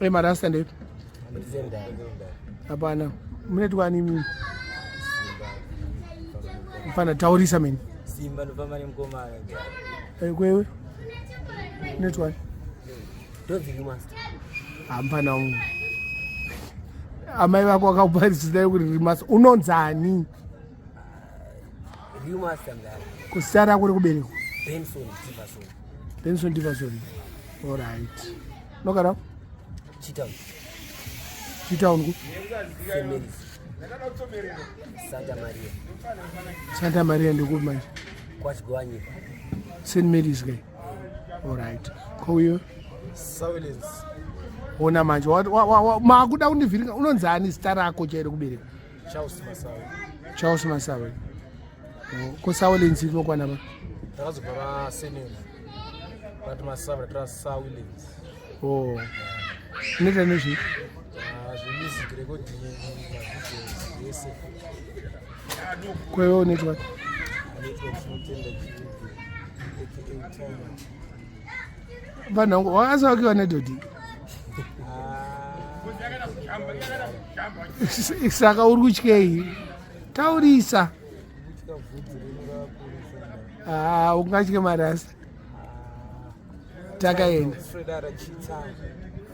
E marasta ndepi? Hapana. Mune twani mimi? Mfana taurisa meni. Simba ndofamba nemukomana. Eh, kwewe? Mune twani? Ndonzi Master. Hapana ungu. Amai vako vakakupa zita rekuti Master. Unonzani? Real Master mdara. Kuzita rako rekuberekwa? Benson Diverson. Benson Diverson. All right. Nogara? Chitown. Chitown ku? St. Mary's. Santa Maria. Santa Maria ndikupi manje? KwaChigowanyika. St. Mary's ke. All right. Ko uyo? Silence. Ona manje makuda kundivhiringa unonzani zita rako chairo kubereka? Charles Masawe. Charles Masawe. Oh, ko Silence inokwana ba? Takazobva vasenema. But Masawe tatora Silence. Oh. Unoita nezvei? Ah, zvemusic recording, mavideos, zvese. Kwewe unoitwa? Network tinotenda Chiuge, aka Timer. Vanhu wakasawakiwa nedhodhi. Ah, Saka uri kutyei? Taurisa. kutya bvudzi rino ravakurisa. Ah, ungatye marasa. Takaenda. Straight out of Chi-Town.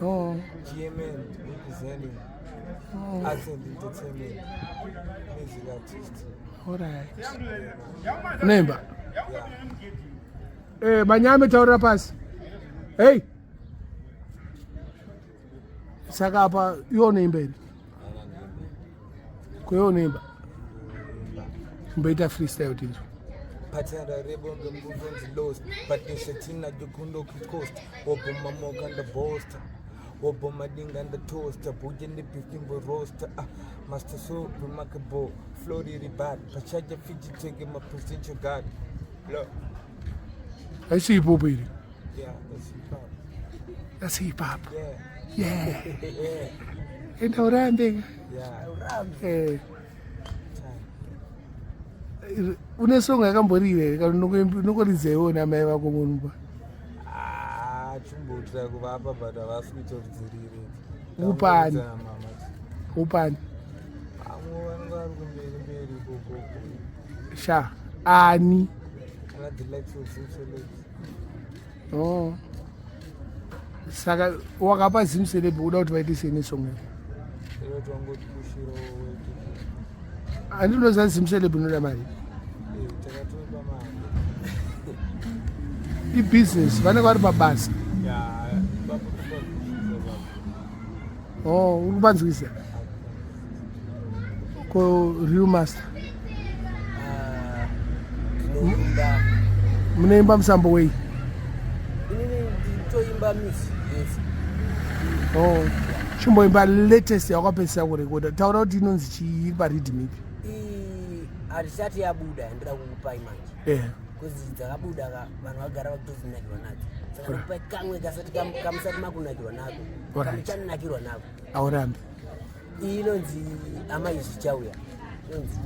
Oh. GMN representing arts and entertainment. Music artist. All right. Unoimba? Yeah. Eh, manyame taurira pasi. Hey. Saka apa iwe unoimba here? Kwewe unoimba? Kumboita freestyle tinzwe. Patara rebo ngemuvonzi lost but nishatina jukundo coast woboma moka nda bosta woboma dinga nda toaster buje ndi bifimbo roaster, ah, master so remarkable flow riri bad pachaja fiji take my presidential guard. Look. Haisi hip hop iri. Yeah, that's hip hop. That's hip hop. Yeah. Yeah. Yeah. Enda urambe. Yeah. Eh, Time. Une song yakamborira here kana unongoridza iwe namai vako munomba? Ah, chimbotira kuvapa but havasi kuita kuti dzirire. Upani. Mama. Upani? Vamwe vanenge vari kumberi mberi ikoko. Sha. Ani? Ana the likes of Zimcelebs. Oh. Saka wakapa Zimceleb uda kuti vaite sei nesong yako? Inoti wangotipushirawo weke. Handinoziva Zimceleb inoda mari. Takatoipa mari. Ibusiness, vanenge vari pabasa. Ya, ipapo topazwisisa papo. Oh, uri kupanzwisa? Ko Real Master? Ah, ndinoimba. Munoimba musambo wei? Inini nditoimba music yese. Oh. Chimboimba latest yakapedzisa kurekoda. Taura kuti inonzi chii, iri pariddim ipi? Iyi harisati yabuda yandida kukupai manje. 'Cause dzakabuda ka vanhu vagara vakutozinakirwa nadzo, saka ndikupai kamwe kasati kamusati makunakirwa nako. Kamuchanakirwa nako. Aurambi. Iyi inonzi Amai Zvichauya. Inonzi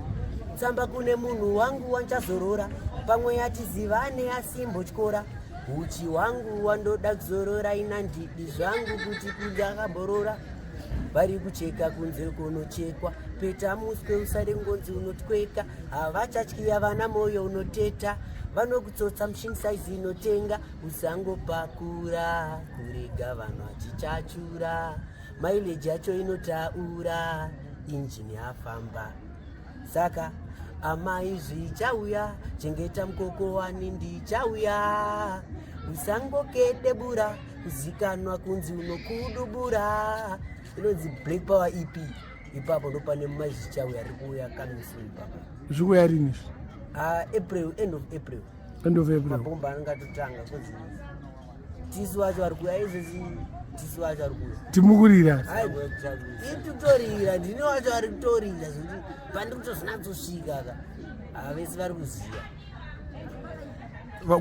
tsamba kune munhu wangu wanchazorora, pamwe yatizivane asimbotyora uchi hwangu wandoda kuzorora, ina ndidi zvangu kuti kunze akamborora vari kucheka kunze kunochekwa peta muswe usare ngonzi unotweka havachatyiya vana moyo unoteta vanokutsotsa mushini saizi inotenga usangopakura kurega vanhu vachichachura mileage yacho inotaura injini yafamba. Saka amai zvichauya, chengeta mukoko wani ndichauya, usangokedebura kuzikanwa kunzi unokudubura. Inonzi Black Power EP. Ipapo ndo pane mai zvichauya riri kuuya coming soon ipapo. Zviri kuuya rini izvi? Ah, April, end of April. End of April. Mabhomba anenge atotanga kuzi tisu vacho vari kuuya izvozvi, tisu vacho vari kuuya. Timukurira. Itutorira, ndini wacho ari kutorira zvekuti pandiri kutozinatsosvika ka havesi vari kuziva.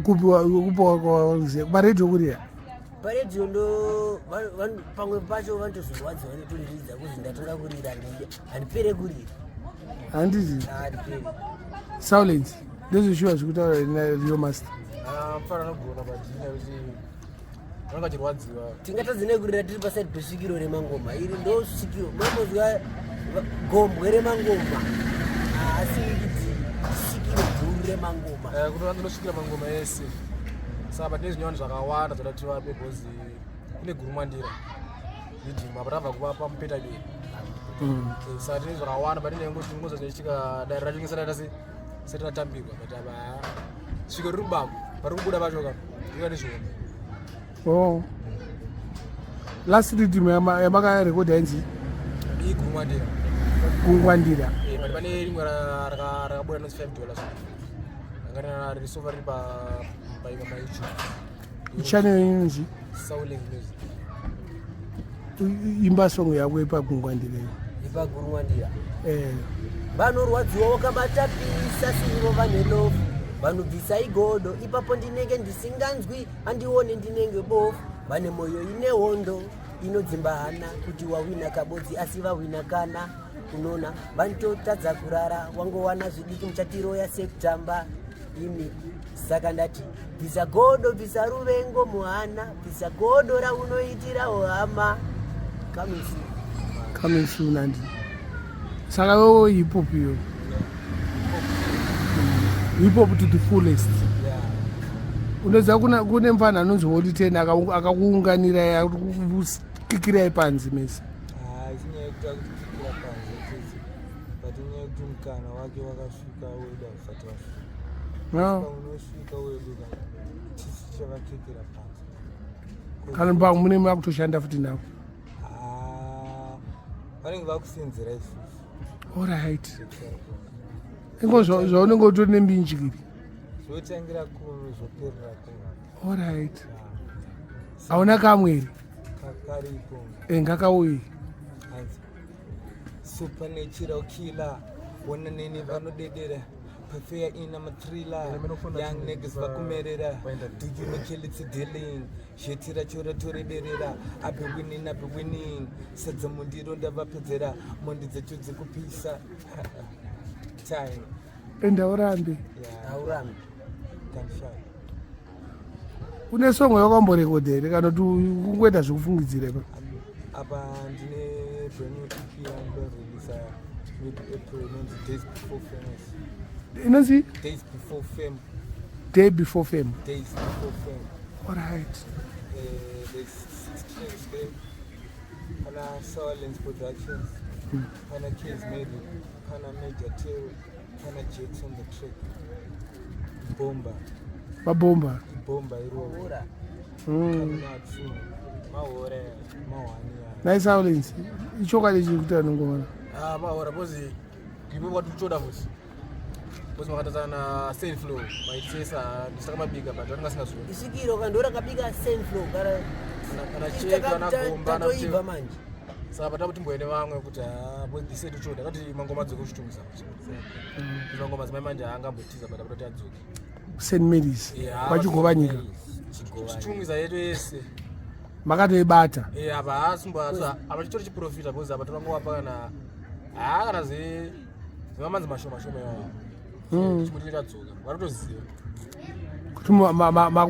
Kupi paredhiyo kurira? Paredhiyo ndo pamwe pacho vanotozorwadziwa netondiridza kuzi ndatonga kurira, handipere kurira. Handiti? Handipere. Silence, ndezvishuwa zvekutaura Rio Master. Mfana anogona padhina kuti Vanenge vachirwadziwa. Tingatadze nei kurira tiri paside pesvikiro remangoma iri ndo svikiro mambozwa gombwe remangoma asi kuti svikiro guru remangoma. Eh, kuti vanosvikira mangoma ese saka patine zvinyowani zvakawanda zvoda tivape because kune gurumwandira riddim apa tabva kuvapa mupeta deri. Eh, saka tine zvakawanda but tinenge ngoza zvinoitika dare racho ringe raita seratambirwa but apa svikiro riri kubako pari kubuda pacho ka riva nezvihombe. Oh, last riddim yamakarekodha inzi? Igurumwandira. Gungwandira. Eh, but pane rimwe rakabuda rinonzi $5 ranga riri sofa riri paima paYouTube. Channel inonzi? Sauling Music. Imba song yako ipagungwandira iyo. Ipagurumwandira. Eh. Vanorwadziwa wakabata pisa sirivo vane love, vanobvisa igodo ipapo ndinenge ndisinganzwi, andione ndinenge bofu, vane mwoyo ine hondo inodzimba hana kuti wawina kabodzi asi vawina kana unona vanototadza kurara wangowana zvidiki muchatiroya sekutamba imi. Saka ndati bvisa godo, bvisa ruvengo muhana, bvisa godo raunoitirawo hama. Coming soon. Coming soon. Andi saka iwewe hip hop iyo, hip hop to the fullest. Yeah. Unoziva kune mufana anonzi Holy Ten akakuunganirai, akukikirai panzi mese. Hayi, inyaya yekuti akutikikira panze chete, but inyaya yekuti mukana wake wakasvika, wedu hausati wasvika. No. Unosvika wedu ka tisi tichavakikira panze. Kana mune makutoshanda futi navo? Ah, vanenge vakusenzera isusu. Alright, ingo zvaunenge utori nembinjiri. Zvotangira kuno, zvoperera kuno. Alright, hauna kamwe here? Karipo. Ngakauyi. Hanzi supernatural killer, wona neni vanodedera pafeya ina matriller, young niggas vakumerera. Do you know kill it's a dealing sheti racho ratoreberera? I be winning, I be winning. Sadza mundiro ndavapedzera, mondi dzacho dzekupisa time. Enda urambe. Yeah. Aurambi. Gunshot. Une song yakamborekodha here kana kuti kungoita zvekufungidzira pa? Apa ndine brand new EP yandoreleasa mid April inonzi Days Before Famous. Inonzi? Days Before Fame. Day Before Fame. Days Before Fame. Alright. There's six tracks there. Pana Silence Productions, pana Case Mary, pana Major Terry, pana Jets on the track. Bomba. Mabomba. Bomba iroro. Ora. Coming out soon. Mahora. Mahwani ya. Nai Silence, ichokwadi chiri kuti anongomana? Ah, mahora because ipo kwati kuchoda futi because makatatsana na Saint Flow maitesa ndisaka mabika but vanenge asina zviona. Isvikiro ka ndo rakabika Saint Flow kana Kana cheka kana gomba kana tatoibva manje. Saka pata kuti mboende vamwe kuti ha this tichoda kati mangoma adzoke kuchitumisa kuti mangoma dzimai manje haangambotiza but apota kuti adzoke. St Marys. Yeah. Kwachigovanyika. Chitumisa yedu yese. Makatoibata. Eh, apa haasumba apa chitori chiprofita because apa tovangowapa kana haa kana zemamanzi mashoma shoma iwayo. Chimuti chadzoka vanotoziva. Kuti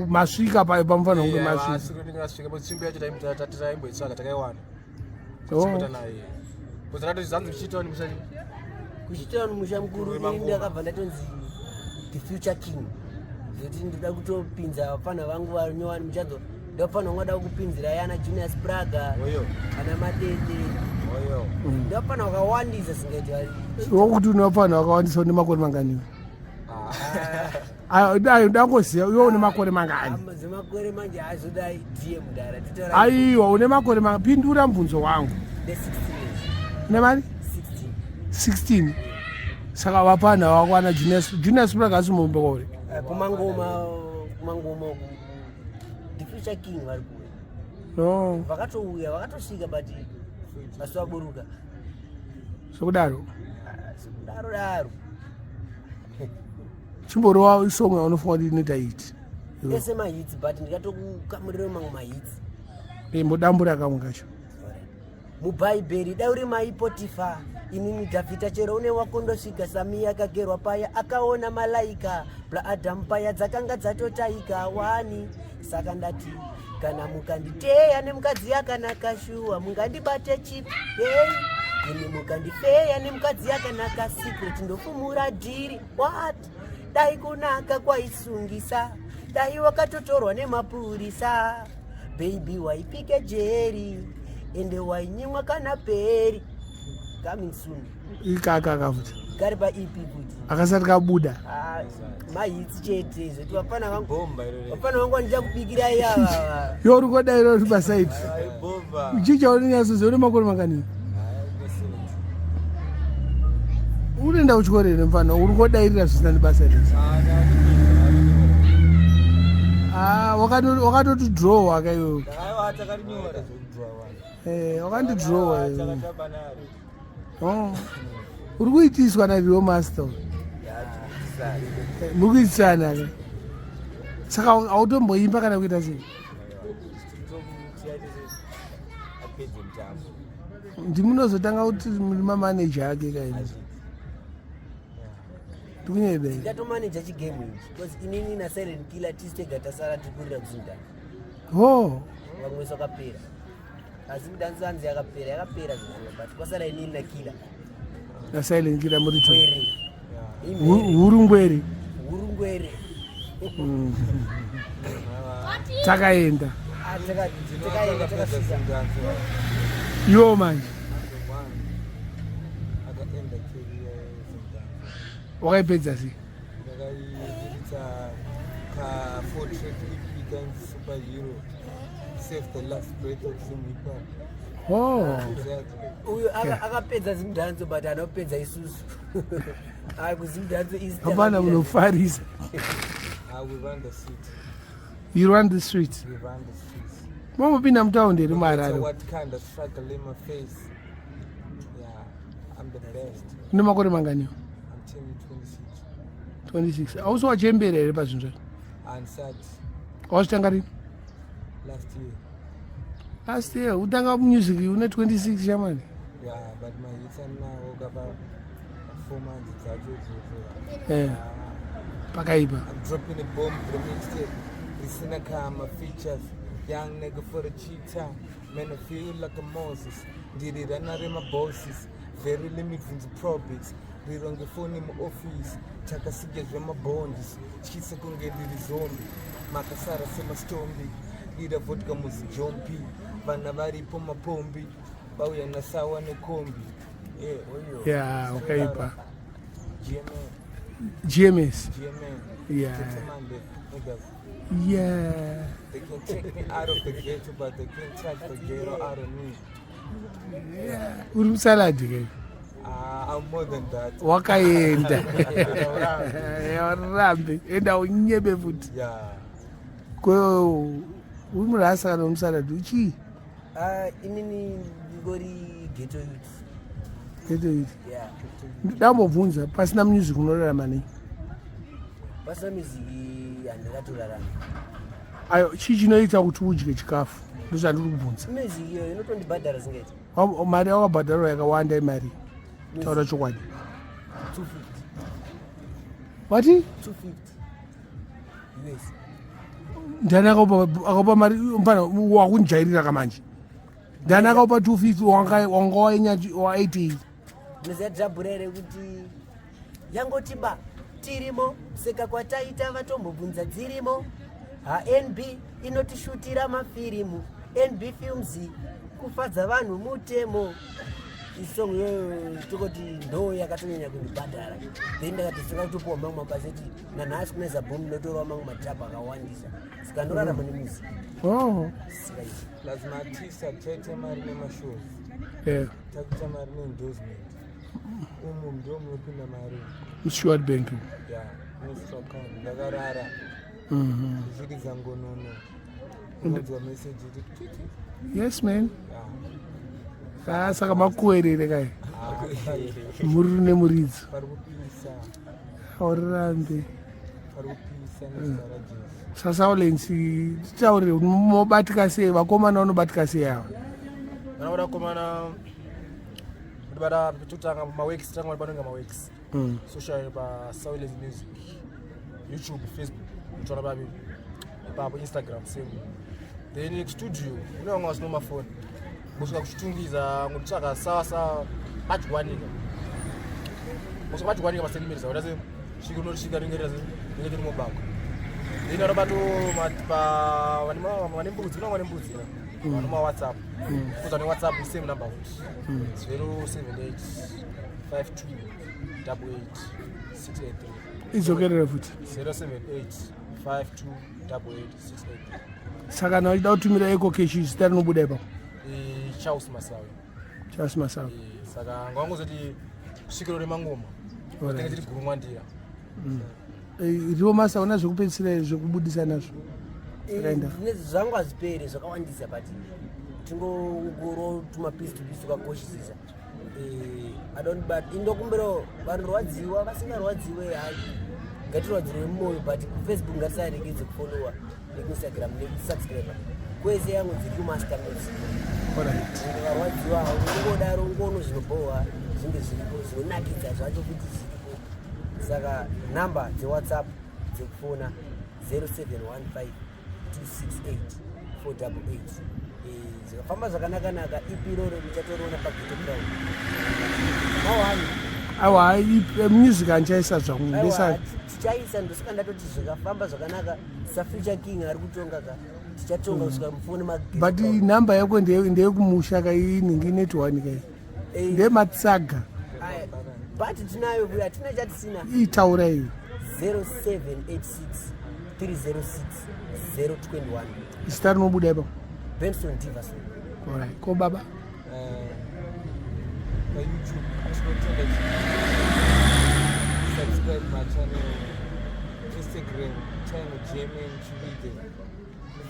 masvika pamufanira kunge masvika. Masvika because tsvimbo yacho taimboitsvaga takaiwana. Oh. Chipota naye because ratoti zanzi kuchitawo nemusha. Kuchitawo musha mukuru. Wemangoma. Ini ndakabva ndatonzi the future king, zvekuti ndoda kutopinza vafana vangu vanyowani muchadzo, ndofana vangada kupinzira yana Junior Spraga. Oyo. Ana Madede. Oyo. Ndofana vakawandisa singaiti vari. Wokuti unofana wakawandisa, une makore manganiwe? Ayo ndangoziva iwe une makore mangani. Hama dzemakore manje azodai dm mudara titaura. Aiwa, une makore pindura mubvunzo wangu. Ne 16 years. Une mari? 16. 16. Saka vapana wakwana Junior Spraga asi mumbekore. Kumangoma, kumangoma uku the future king vari kuuya. No. Vakatouya, vakatosvika but vasi vaburuka. Sokudaro. Sekudaro daro. Chimborova song yaunofunga kuti inoita hit. Ese mahits, but ndikatokukamurira mamwe mahits. Mbodambura kamwe kacho. Mubhaibheri dauri maipotifa. Inini Dhavhidha chero une wakondosvika Sami akagerwa paya akaona malaika bla Adamu paya dzakanga dzatotaika wani. Saka ndati kana mukanditeya nemukadzi akanaka shuwa mungandibate chip hey. Ini mukandifeya nemukadzi akanaka secret ndofumura dhiri what dai kunaka kwaisungisa dai wakatotorwa nemapurisa baby waipike jeri ende wainyimwa kana peri coming soon. Ikaka kafuti kari pa EP kuti akasati kabuda. Ah, mahits chete zvoti vapfana vangu, vapfana vangu vandichakubikirai ava. Yo, uri kodaira uri pasaidi chicha unonyatsoziva une makore mangani unoenda kuchikoro here mfana? Uri kodairira zvisina nebasa rese. Ah, wakatoti draw waka iwewe, wakandidrowa iwewe. Oh. Uri kuitiswa naRio Master, muri kuitisana ke, saka hautomboimba kana kuita sei? Ndimunozotanga kuti muri mamaneja ake kaini, ndikunyebe. Ndatomaneja chigame ichi because inini naSilent Killer tisi tega tasara tikurira kuzinda. Ho. Vamwe vese vakapera, asi mudanzo hanzi yakapera, yakapera zvinhu, but kwasara inini naKiller. NaSilent Killer muri two. Ngwere. Hurungwere. Hurungwere. Takaenda. Ah, takaenda takasvika. Iwo manje Akaenda career yeZimdanzo. Wakaipedza sei? Ndakaiita ka four track EP kanzi Superhero, Save the Last Breath of Zim Hip Hop. Oh. Exactly. Uyu akapedza zimudhanzo, but anopedza isusu ai kuzimudhanzo isi. Hapana munofarisa. Ah, we run the city. You run the street. We run the streets. Mambopinda mutaundi here No matter muHarare? what kind of struggle in my face, yeah, I'm the best. Une makore manganiwo? I'm turning 26. 26, hausi wachembera here pazvinhu zvacho? And sad. Wazvitanga rini? Last year. Last year utanga music une 26, shamani. Yeah, but my hits are now kapa 4 months dzacho idzodzo. Pakaipa. I'm dropping a bomb for the mixtape. Risina kama features. Young nigga for the cheetah. Man, I feel like a Moses. Ndiri rana rema bosses. Very limit profits. Riro ngefoni muoffice. Takasike zvemabondis. Tyisa kunge ndiri zombie. Makasara semastombi. Dira vodka muzijompi. Vana varipo mapombi. Vauya nasawa nekombi. Yeah. Ya, wakaipa. GMA. GMS. GMA. Tetemande, niggas. They can take me out of the ghetto, but they can't touch the ghetto out of me. Uri musaladi ke. I'm more than that. Wakaenda rambe, enda unyebe futi. Ko uri murasa kana musaladi uchii? Ah, inini ndingori ghetto youth. Ghetto youth. Yeah. Ndambobvunza, pasina music unorarama nei? Pasina music handingatorarama. Ayo, chii chinoita kuti udye chikafu? Ndozvandiri kubvunza. Music iyoyo inotondibhadhara zingaita. Mari yakabhadharwa yakawanda imari, taura chokwadi. 250. Wati? 250 US. Ndani akakupa mari, mfana? Wakunjairira kamanje. Ndani akakupa 250? Wanga wainya wa88? Unoziva dhabhura here kuti yangoti ba tirimo seka kwataita vatombobvunza dzirimo hanb inotishutira mafirimu NB Films kufadza vanhu mutemo. Isong iyoyo tokoti ndo yakatonyanya kundibhadhara, then ndakati kutopuwa mamwe mabasa eti nanhasi kuna Zabom ndinotorawo mamwe madhabha akawandisa, saka ndorarama nemusic. Saka izvi. Plus maartist achaita mari nemashows. Takuita mari neendorsement. Umu ndo munopinda mari. MuStewart Bank. Yeah, mustracon ndakarara ndichiridza ngonono, unonzwa message iti titi. Yes man. Ah, saka makuwerere kai. Ah, Muri nemuridzo. pari kupisa. Aurirambe. Pari kupisa nezita raJesu. Sasaulence, titaurire, mobatika sei vakomana? Vanobatika sei ava? Vana vakomana. Vanotibata totanga maworks, tanga panonga maworks. Social pa Silence Music, YouTube, Facebook, unotoona papi ipapo, Instagram same. Then studio kune vamwe vasina mafoni, kusvika kuchitungiza ngotsvaka sawa sawa pachikwanika, kusvika pachikwanika pasentimeters auta se svika unosvika ringe ringe riri mubako. Then vanobato vane mbudzi, kune vane mbudzi vane maWhatsApp, kuza neWhatsApp same number futi, 078 52 88 683. Idzokerere futi. 078 52 88 683. Saka kana uchida kutumira EcoCash, zita rinobuda ipapo? Charles Masawe. Charles Masawe. Saka ngavangozoti svikiro remangoma tinenge tiri gurumwandira. Riwo Masawe zvekupedzisira zvekubudisa nazvo Rakaenda. Zvangu hazvipere, zvakawandisa, but tingongoro tumapisi tupisi tukakoshisisa. But indokumbirawo vanorwadziwa, vasingarwadziwe, hai, ngatirwadzirwe mumwoyo, but kuFacebook ngatisaregedze kufollowa, nekuInstagram, nekusubscribe kwese yangu dziri Master Music. Varwadziwa ungodaro ngono zvinobhohwa zvinge zviripo, zvinonakidza zvacho futi zviripo. Saka nhamba dzeWhatsApp dzekufona 0715 268 488. Zvikafamba zvakanaka-naka, ipi iroro muchatoriona paGhetto Crown mawani. Aiwa, music handichaisa zvangu ndesa. Aiwa, tichaisa. Ndosaka ndatoti zvikafamba zvakanaka, saFuture King ari kutonga ka, tichatonga kusvika mufoni. But nhamba yako ndeyekumusha ka, inhingi netone kai, ndematsaga. But tinayo, hatina chatisina. Itaura iyo. 0786 306 021. Zita rinobuda ipapo? Benson Diverson. Alright. Ko baba? PaYouTube tinotenda Chivige, subscribe machannel. Instagram Time Gmn Chivige,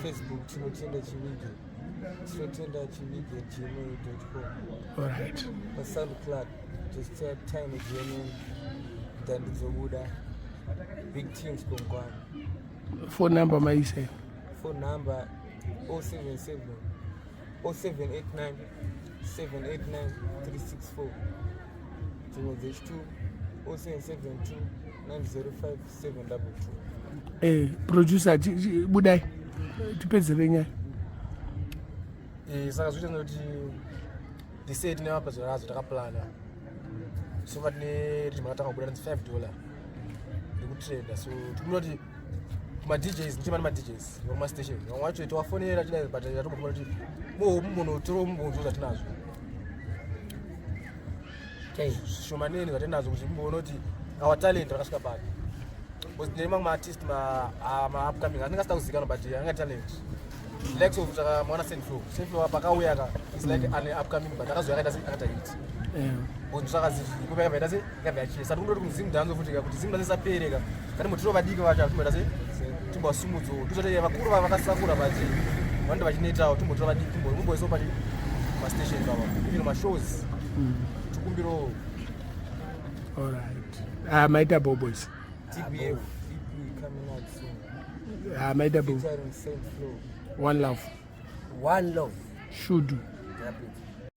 Facebook Tinotenda Chivige, Tinotenda Chivige gmail.com. PaSoundCloud just type Time Gmn, ndandidzobuda. Big teams kongwana. Phone number maisa iyo? Phone number 077 0789 789 364. Dzimwe dzechitu 0772 905 722. Producer, budai tipedzere nyaya. Saka zvoita nekuti this year tine mabhazi radzo takaplana. So far tine riddim rakatanga kubuda rinzi $5, rikutrenda. So tikuda kuti kumaDJs, ndichema nemaDJs vekumastation, vamwe vacho tovafonera chidai, but atombofuna kuti mumbonotoro mumbonzwo zvatinazvo zvishomanene zvatinazvo, kuti mumboona kuti our talent rakasvika papi, because tine mamwe maartist maupcoming anenge asina kuzivikanwa, but anga talent, likes of takamuona Senflow. Senflow pakauya ka is like ane upcoming, but akazouya akaita akaita hit. Saka zikopa yakabva yaita se yakabva yachira. Saka tikundoti kuZimdancehall futi ka, kuti Zimdancehall isapereka, kati motiro vadiki vacho timboita se timbovasumudzawo, tozoti vakuru vava vakasakura, but vanenge vachinetawo, timbotora vadiki, timboisawo pachi mastation papa, even mashows tikumbirawo. Alright, ah, maita bo boys. TBF EP coming out soon. Ah, maita bo. Featuring Saint Flow. One love. One love. Shudu. Rapid.